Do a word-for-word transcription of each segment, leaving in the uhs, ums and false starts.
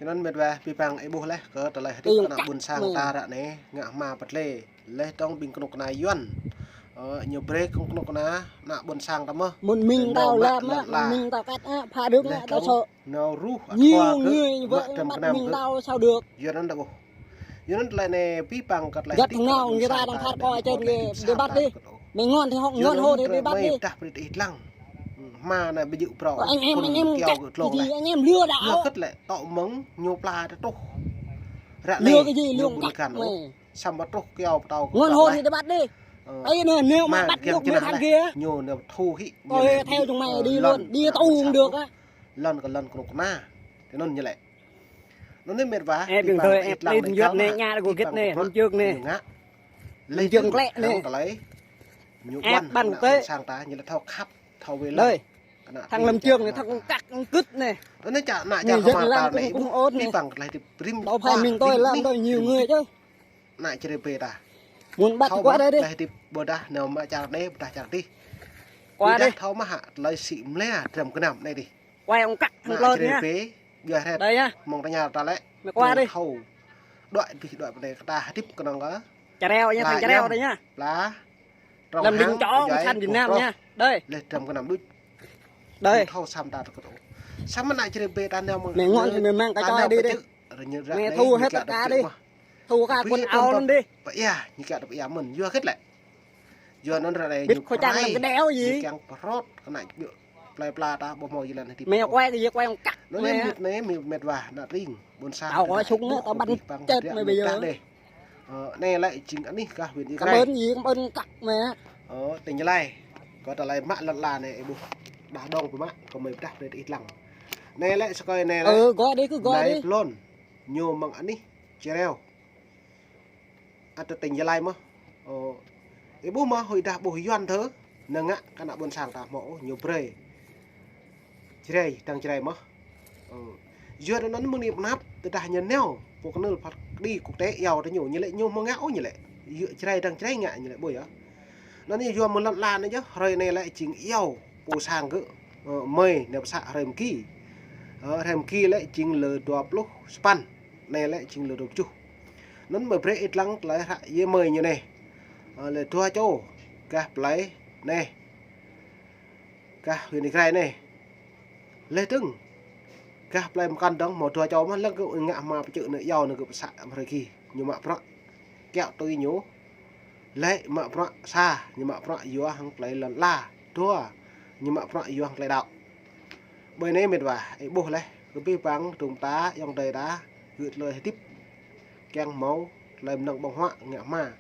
Anŭn mĕt wa, pih păng ih ƀuh laih kơ tơlơi hơdip kơ ană ƀôn sang ta ră anai ngă hma pơtlĕ. Laih dơ̆ng ƀing kơnuk kơna Yuan. Ơ, ñu brơi kơnuk kơna ană ƀôn sang ta mơ̆. Mơ̆n ming tao lăm, mơ̆n ming tao kăt, a, phá được, laih dơ̆ng nao ruh, ñu ngơi mă dram kơnam ming tao sao được. Yuan anŭn ta ƀuh. Yuan anŭn tơlơi anai pih păng kơ tơlơi hơdip kơ ană ƀôn sang ta ră anai. Mơ̆n ngon thì hŏk ngon hô thì đi bắt đi. Dah brơi ih lăng. Hma anai ƀu djơ̆ prong. Anh em, anh em cắt cái gì, anh em lừa đảo. Yua kơ tơlơi tŏ mơ̆ng ñu pla ta truh. Ră anai lừa cái gì, lừa cắt mày. Samơ̆ truh kiao pơtao. Ngon hô thì đi bắt đi. Ơ. Ấy nè, nếu mà bắt được Nguyễn Văn kia. Ñu nao thu hĭ. Ôi, theo chúng mày đi luôn, đi tù cũng được á. Lŏn kơ lŏn kơnuk kơna. Tui anŭn ñu lĕ. Anŭn anai mĕt wa, ơ, đừng thôi, ih lăng lĕ, Yuan anai, ñu ngă gơ̆t anai, năm trước anai. Năm trước lĕ anai. Tơlơi ñu ƀuăn, ană ƀôn sang ta, ñu lĕ thâo khăp, thâo wai lăng. Thằng năm trước anai, thằng cặc, thằng cứt anai. Anŭn čă ană čă kơmar ta anai, pih păng kơ tơlơi hơdip rĭm. Đâu phải mình tôi làm tôi nhiều người chứ. Ană Jrai ƀe ta. Muốn bắt qua đây đi. Tơlơi hơdip ƀôdah nao mă čar anai, ƀôdah čar adih. Qua đi. Thâo mă hă tơlơi sĭ mlĕ dram kơnam anai adih. Quay ông cặc, thằng Lôn nhá. Ƀiă hrĕt. Đây nhá. Mơ̆ng tơña ta lĕ. Mày qua đi. Thâo. Đuaĭ abih đuaĭ pơ anai kơ ta hơdip kơnơ̆ng kơ. Čareo nhá, thằng Čareo đây nhá. Pla. Làm đinh chó, cộng sản Việt Nam nhá. Đây. Laih dram kơnam đôč. Đây. Thâo sam ta tơ kơtô. Samơ̆ ană Jrai ƀe ta nao mơ̆ng. Mày ngon thì mày mang cái chó đi đi. Mày thu hết tất cả đi. Thu cả quần áo luôn đi. Pơ ia, ñu kiăng tơ pơ ia mơ̆n, yua hơget lĕ. Yua anŭn ră anai ñu prai, ñu kiăng pơrot kơ ană plơi pla ta ƀu hmâo jơlan hơdip. Mày quay cái gì quay ông cặc. Anŭn anai mĕt anai, mĕt wa, ană tring, ƀôn sang. Tao có súng nữa, tao bắn chết mày bây giờ. Ơ, anai lĕ jing anih gah huyện Ia Grai. Cảm ơn gì, cảm ơn cặc mày. Ơ, tỉnh Gia Lai. Kơ tơlơi mă lŏn la anai, ih ƀuh. Dah dơ̆ng pơmă, kơ mơi pơdah brơi ih lăng. Anai lĕ sơkơi anai lĕ. Ừ, gọi đi, cứ gọi đi. Plôn. Ñu mơ̆ng anih Jrai. Ăt tơ tỉnh Gia Lai mơ̆n. Ơ, ih ƀuh mơ̆n, huĭ dah ƀuh Yuan thơ, nao ngă kơ ană ƀôn sang ta hmâo ôh, ñu brơi. Jrai, dang Jrai mơ̆n. Ơ, Yuan anŭn mơ̆ng anai pơ anăp, tơdah ñu nao, pô kơnơ̆l phat kơđi quốc tế iâu tơ ñu, ñu lĕ ñu hmâo ngă ôh ñu lĕ. Yua Jrai dang Jrai ngă ñu lĕ ƀuh yơh. Anŭn ñu yua mơ̆ng lŏn la anai yơh, hrơi anai lĕ jing iâu, pô sang gơ̆, ơ, mơi, nao pơsă hrơi mơ̆ng ki. Ơ, hrơi mơ̆ng ki lĕ jing lơ dua pluh sapăn. Anai lĕ jing lơ dua pluh tơjuh. Anŭn mơi brơi ih lăng tơlơi hră yê mơi ñu anai. Ơ, lĕ dua čô gah plơi anai. Gah huyện Ia Grai anai. Laih dơ̆ng gah plơi Mơkăn dơ̆ng hmâo dua čô mơ̆n, lăng gơ̆ ngă hma pơčơ̆ nao iâu nao gơ̆ pơsă hrơi ki. Ñu mă bruă kiaŏ tui ñu. Lĕ mă bruă sa, ñu mă bruă yua hăng tơlơi lŏn la. Dua, ñu mă bruă yua hăng tơlơi đaŏ. Ƀơi anai mĕt wa, ih ƀuh laih, kơ pih păng tơm ta, ayŏng adơi ta, gơ̆ tơlơi hơdip. Kiăng hmâo tơlơi mơnơ̆ng ƀơ̆ng huă ngă hma.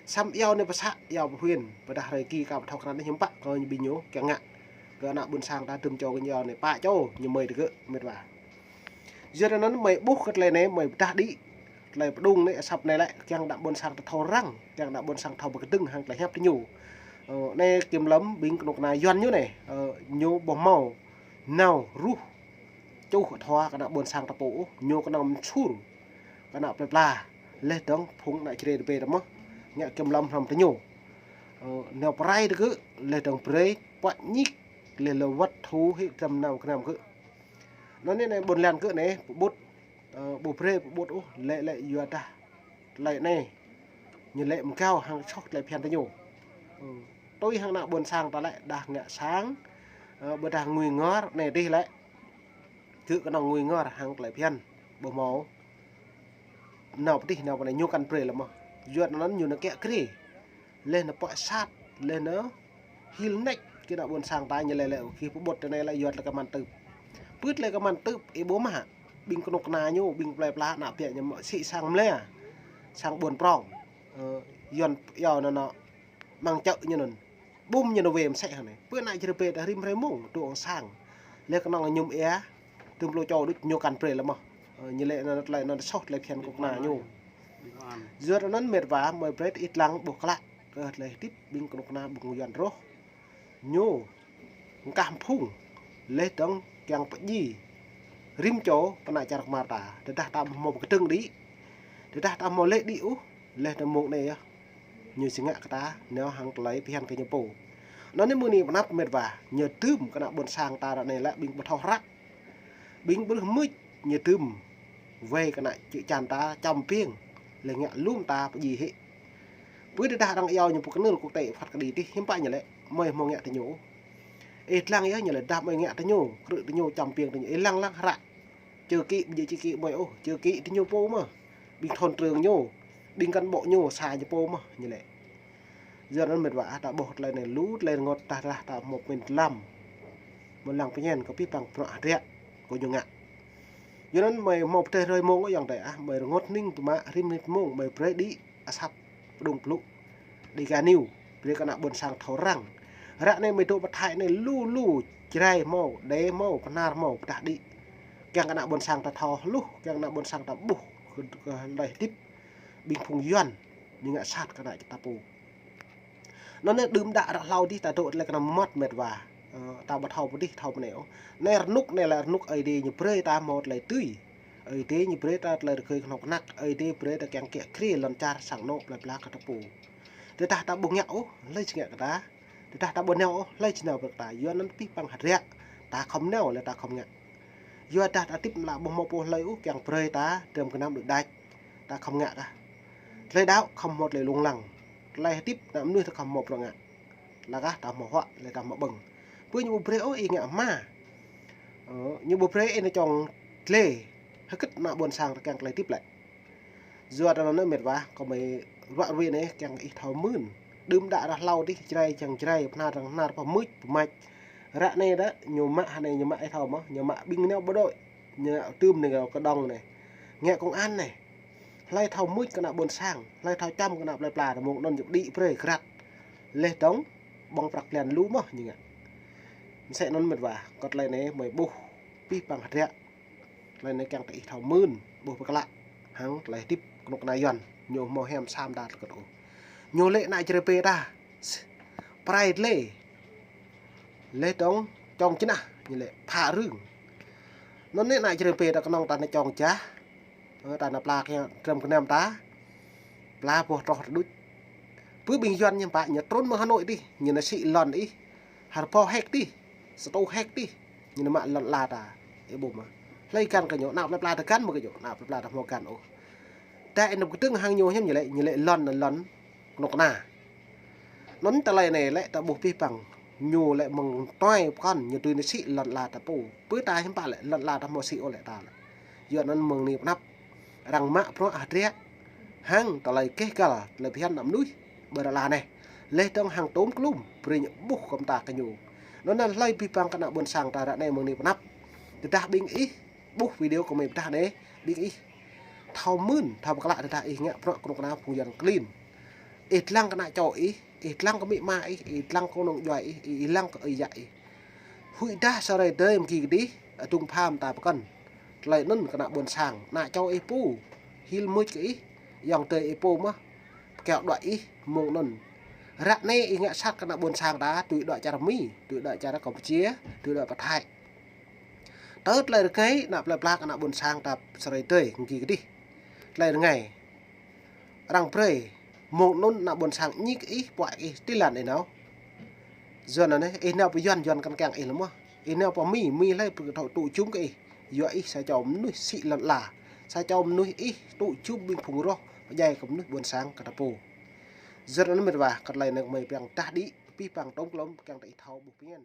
Samơ̆ iâu anai pơsă, iâu pơhuĭ, pơdah hrơi ki kơ pơthâo krăn anai hiư̆m pă, kơ ñu ƀing ñu kiăng ngă. Kơ ană ƀôn sang ta dŭm čô kơ ñu iâu anai pă čô, ñu mơi tơ gơ̆, mĕt wa. Yua anŭn mơi ƀuh kơ tơlơi anai, mơi pơdah đĭ. Tơlơi pơđŭng anai, asăp anai lĕ, kiăng ană ƀôn sang ta thâo răng, kiăng ană ƀôn sang thâo pơkơdơ̆ng hăng tơlơi hiăp tơ ñu. Ơ, anai kiểm lâm ƀing kơnuk kơna Yuan ñu anai, ơ, ñu ƀu hmâo nao ruh čuh thua kơ ană ƀôn sang ta pô ôh, ñu kơnơ̆ng mơsur kơ ană plơi pla, laih dơ̆ng phung ană Jrai ƀe ta mơ̆n, ngă kiểm lâm hrŏm tơ ñu. Ơ, nao pơrai tơ gơ̆, laih dơ̆ng brơi, puă ñik, laih lơ wơ̆t thu hĭ dram kơnam gơ̆. Anŭn anai, anai ƀôn lan gơ̆ anai, pơƀut, ơ, ƀu brơi pơƀut ôh, lĕ, lĕ yua dah tơlơi anai. Ñu lĕ mơgao hăng soh tơlơi phiăn tơ ñu. Ơ, tui hăng ană ƀôn sang ta lĕ dah ngă sang, ơ, ƀôdah ngui ngor, anai adih lĕ. Gơ̆ kơnơ̆ng ngui ngor hăng tơlơi phiăn, ƀu hmâo nao pơ adih nao pơ anai ñu kăn brơi lăm mơ̆n. Yua anŭn ñu nao kiă kriê. Laih nao puă sat, laih nao hil nač, kơ ană ƀôn sang ta ñu lĕ lĕ, kơ pơƀut tơ anai lĕ yua tơlơi kơman tưp. Pưt tơlơi kơman tưp, ih ƀuh mơ̆ hă, ƀing kơnuk kơna ñu, ƀing plơi pla ană ƀiă ñu mă sĭ sang mlĕ, sang ƀôn prong. Ơ, Yuan iâu anŭn, anŭn, măng čơ̆ ñu anŭn. Ƀum ñu nao wai mơsĕ hă anai. Pơ ană Jrai ƀe ta rĭm hrơi mông, tŭ ong sang. Laih kơnơ̆ng mơñum ia, dŭm pluh čô đôč ñu kăn brơi lăm mơ̆n. Ơ, ñu lĕ anŭn tơlơi anŭn soh tơlơi phiăn kơnuk kơna ñu. Yua anŭn mĕt wa mơi brơi ih lăng ƀuh klă kơ tơlơi hơdip ƀing kơnuk kơna ƀing Yuan rŏh. Ñu ngă kah phung, laih dơ̆ng kiăng pơdjai rĭm čô pơ ană čar kơmar ta, tơdah ta ƀu hmâo pơkơdơ̆ng đĭ, tơdah ta ƀu hmâo lĕ đĭ ôh, laih dơ̆ng mông anai yơh. Ñu či ngă kơ ta, nao hăng tơlơi phiăn kơ ñu pô. Anŭn anai mơ̆ng anai pơ anăp mĕt wa, ñu dŭm kơ ană ƀôn sang ta ră anai lĕ ƀing ƀu thâo hră. Ƀing ƀrưh mưč ñu dŭm. Wai kơ ană čư̆ čan ta čăm piêng. Lĕ ngă lum ta pơjing hĭ. Pơ tơdah arăng iâu ñu pơkơnơ̆l quốc tế phat kơđi tih hiư̆m pă ñu lĕ. Mơi hmâo ngă tơ ñu. Ih lăng yơh ñu lĕ dah mơi ngă tơ ñu. Krư̆ tơ ñu čăm piêng tơ ñu. Ih lăng lăng hră. Čơ kĭ, ƀu djơ̆ čơ kĭ mơi ôh, čơ kĭ tơ ñu pô mơh. Ƀing thôn trưởng ñu, ƀing cán bộ ñu, sa ñu pô mơh, ñu lĕ. Yua anŭn mĕt wa ah, ta ƀuh tơlơi anai lu, tơlơi rơngot tah rah ta hmâo pơmĭn tlam. Mơ̆ lăng pơñen kơ pih păng prăk hơdră, kơ ñu ngă. Yua anŭn mơi hmâo pơtreh hrơi mông ayŏng adơi ah, mơi rơngot hning tơma rĭm mơnit mông, mơi brơi đĭ asăp pơdŏng plŭ. Đi gah ñu, brơi kơ ană ƀôn sang thâo răng. Ră anai mơi dŏ pơ Thái anai lu lu, Jrai hmâo, Đê hmâo, Bahnar hmâo, pơdah đĭ. Kiăng kơ ană ƀôn sang ta thâo hluh, kiăng kơ ană ƀôn sang ta ƀuh, kơ, kơ tơlơi hơdip. Ƀing phung Yuan, ñu ngă sat kơ ană ta pô. Anŭn anai đưm đă ră hlâo dih ta dŏ tơlơi kơnăm mơmŏt mĕt wa. Ơ, ta ƀu thâo pơ dih, thâo pơ anai ôh. Anai rơnŭk anai lĕ rơnŭk Ơi Adai ñu brơi ta hmâo tơlơi tui. Ơi Adai ñu brơi ta tơlơi rơgơi kơnuk kơna, Ơi Adai brơi ta kiăng kiă kriê lŏn čar sang anŏ plơi pla kơ ta pô. Tơdah ta ƀu ngă ôh, hlơi či ngă kơ ta. Tơdah ta ƀu nao ôh, hlơi či nao brơi kơ ta. Yua anŭn pih păng hơdră, ta khŏm nao lĕ ta khŏm ngă. Yua dah ta hơdip lĕ ƀu hmâo pô hlơi ôh kiăng brơi ta, dram gơnam đôč đač. Ta khŏm ngă kah. Tơlơi đaŏ khŏm hmâo tơlơi lông lăng. Tơlơi hơdip ană mơnuih ta khŏm hmâo bruă ngă. Lă kah ta hmâo huă, lĕ ta hmâo ƀơ̆ng. Pơ ñu ƀu brơi ôh ih ngă hma. Ơ, ñu ƀu brơi ih nao čong tlê. Hơget ană ƀôn sang ta kiăng tơlơi hơdip lĕ. Yua anŭn anai mĕt wa, kơ mơi ruă ruai anai kiăng ih thâo mưn. Đưm đă ră hlâo dih Jrai čang Jrai, Bahnar čang Bahnar, pơmưč pơmač. Ră anai đa, ñu mă hơnai ñu mă ih thâo mơ̆, ñu mă ƀing nao bộ đội. Ñu tơm anai kơ kơđông anai. Ngă công an anai. Hlơi thâo mưč kơ ană ƀôn sang, hlơi thâo čăm kơ ană plơi pla, ta mơ̆ng anŭn ñu đĭ brơi krat. Leh dong, ƀơ̆ng prăk blan lu mơ̆ ñu ngă. Mơsĕ anŭn mĕt wa, kơ tơlơi anai mơi ƀuh, pih păng hơdră. Tơlơi anai kiăng ta ih thâo mưn, ƀuh pơklă. Hăng tơlơi hơdip kơnuk kơna Yuan, ñu hmâo hiam sam đa tơkơt ôh. Ñu lĕ ană Jrai pê ta. Prai tơlơi. Leh dong čong čơnah, ñu lĕ phă rưng. Anŭn anai ană Jrai pê ta kơnơ̆ng ta nao čong jah. Ơ, ta nao pla kiăng dram gơnam ta. Pla boh troh ta đôč. Pơ ƀing Yuan ñu pă ñu trŭn mơ̆ng Hà Nội dih, ñu nao sĭ lŏn ih. Hơrơbâo héc dih, sa rơtuh héc dih. Ñu nao mă lŏn ala ta. Ih ƀuh mơ̆. Hlơi găn kơ ñu, ană plơi pla ta găn mơ̆ kơ ñu, ană plơi pla ta hmâo găn ôh. Ta ih nao kơdơ̆ng hăng ñu hiam ñu lĕ, ñu lĕ lŏn, lŏn kơnuk kơna. Anŭn tơlơi anai lĕ ta ƀuh pih păng. Ñu lĕ mơ̆ng tuai pơkŏn, ñu tui nao sĭ lŏn ala ta pô. Pơ ta hiư̆m pă lĕ, lŏn ala ta hmâo sĭ ôh lĕ ta lĕ. Yua anŭn mơ̆ng anai pơnăp. Arăng mă bruă hơdră. Hăng tơlơi keh găl, tơlơi phiăn ană mơnuih. Ƀơi ră ala anai. Leh dong hăng tôm klum, brơi ñu ƀuh kơ mơta kơ ñu. Anŭn anai hlơi pih păng kơ ană ƀôn sang ta ră anai mơ̆ng anai pơnăp. Tơdah ƀing ih, ƀuh video kơ mơi pơdah anai, ƀing ih. Thâo mưn, thâo pơklă tơdah ih ngă bruă kơnuk kơna phung Yuan klin. Ih dlăng kơ ană čô ih, ih dlăng kơ amĭ ama ih, ih dlăng kơ nŏng djuai ih, ih dlăng kơ ơi yă ih. Huĭ dah sa hrơi adơi mơ̆ng ki kơdih, adŭng pham ta pơkŏn. Tơlơi anŭn kơ ană ƀôn sang, ană čô ih pô, hil mưč kơ ih, ayŏng adơi ih pô mơ̆, pơkiaŏ đuaĭ ih, mơ̆ng anŭn. Ră anai ih ngă sat kơ ană ƀôn sang ta, tui đuaĭ čar Mi, tui đuaĭ čar Campuchia, tui đuaĭ pơ Thái. Tơ tơlơi rơgơi, ană plơi pla kơ ană ƀôn sang ta sa hrơi adơi, mơ̆ng ki kơdih. Tơlơi rơngai. Arăng brơi, mơ̆ng anŭn ană ƀôn sang ñik ih, puăk ih, ti lăn ih nao. Yuan anai, ih nao pơ Yuan, Yuan kăn kiăng ih lơ̆m mơ̆. Ih nao pơ Mi, Mi hlơi pơkơthâo tŭ jum kơ ih. Yua ih sa čô mơnuih sĭ lŏn ala. Sa čô mơnuih ih tŭ jum ƀing phung roh, pơdjai kơ mơnuih ƀôn sang kơ ta pô. Yuan anai mĕt wa, kơ tơlơi anai mơi pơyang tah đĭ, pih păng tôm klum, kiăng ta ih thâo ƀuh pơñen.